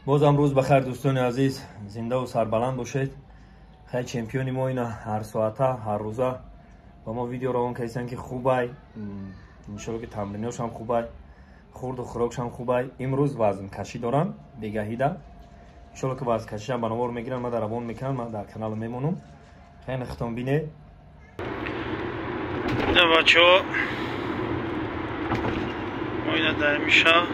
Бозам рӯз бахайр, дӯстони азиз, зиндаву сарбаланд бошед. Хай, чемпиони мо ина ҳар соата, ҳар рӯза ба мо видео равон кардистанд, ки хубай, иншолло ки тамриношам хубай, хурду хӯрокшам хубай. Имрӯз вазнкашӣ дорам бегаҳида, иншолло ки вазнкашишам ба навор мегирам, ман дар равон мекунам, ман дар канал мемонам. Хеле хитон бинед. Бачаҳо, мо ина дар миша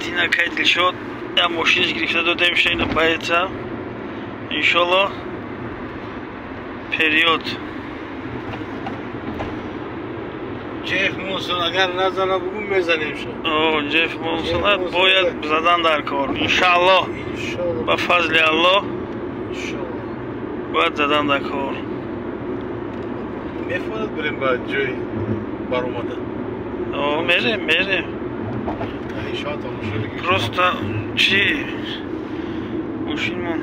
тина кай Дилшод я мошинаш гирифта додем ша ина боеца, иншолло период. Ҷеф Монсон агар назана бугу мезанем шо. О, Ҷеф Монсон бояд задан дар кор. Иншалло. Ба фазли Аллоҳ. Иншалло. Бояд задан дар кор. Мефорад бирем ба ҷои баромада. О, мерем, мерем. Просто чи мошинмон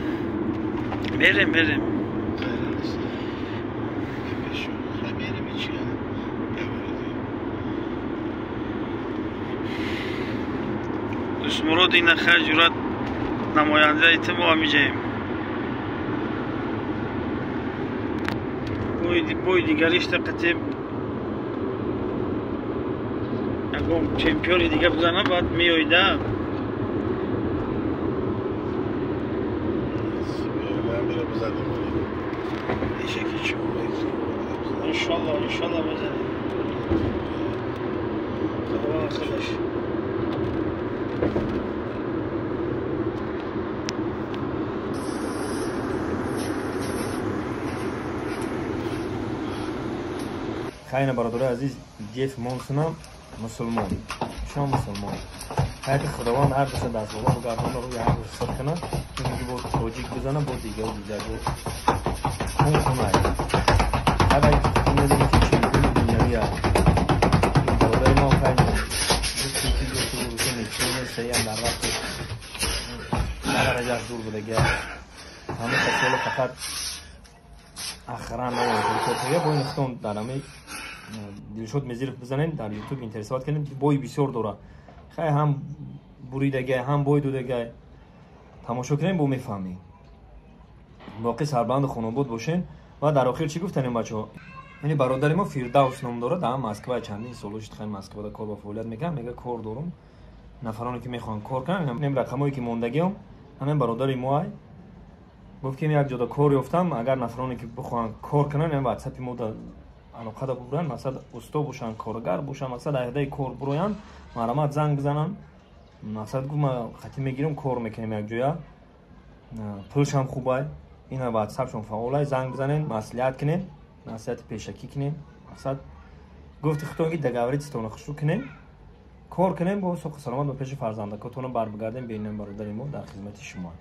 мерем, мерем. Дӯстмурод ина хай ҷурат намояндаи ту мо ҳамиҷаем. Бой дигаришта қатиб ягон чемпиони дига бизана, баъд меоида. Иншалло, иншалло мезанем. Худованд худаш. Хайна, бародари азиз, Ҷеф Монсонам мусулмон, шумо мусулмон. Хайр, худованд ҳар душа даст боло бигардона, рӯи ҳар душа сад кунад. Ки бо тоҷик бизана, бо дигар дигар бо хун хунай. Ҳар медонем ки чемпиони дунявӣ аст. Бародари мо хайр нечиям дар вақти дараҷааш дур будага. Ҳамин касоло фақат охрана бо ин хитон дар ҳамин Дилшод Мезиров бизанем, дар ютуб интересоват кардем, бой бисёр дора. Хай, ҳам буридагай, ҳам бой додагай. Тамошо кунем, бо мефаҳмем. Боқӣ сарбаланду хонобод бошем. Ва дар охир чӣ гуфтанем, бачаҳо? Яъне бародари мо Фирдавс ном дорад, дар Москва чандин соло шуд, хай Москвада кор ва фаъолият мекунад, мега кор дорум. Нафароне ки мехоҳанд кор кунанд, ин рақамое ки мондагиам, ҳамин бародари мо ай гуфт ки як ҷода кор ёфтам, агар нафароне ки бихоҳанд кор кунанд, ин ватсапи мо да алоқада бубуранд, мақсад усто бошанд, коргар бошанд, мақсад аҳдаи кор буроянд, марҳамат занг бизананд. Мақсад гуфт ма хати мегирам, кор мекунем якҷоя, пулшам хубай, ина ватсапшон фаъолай, занг бизанен, маслиҳат кунем, маслиҳати пешакӣ кунем. Мақсад гуфти худтон ки договоритситонро хушрӯ кунем, кор кунем, бо соқу саломат ба пеши фарзандакотонро барбигардем. Бинем, бародари мо дар хизмати шумо.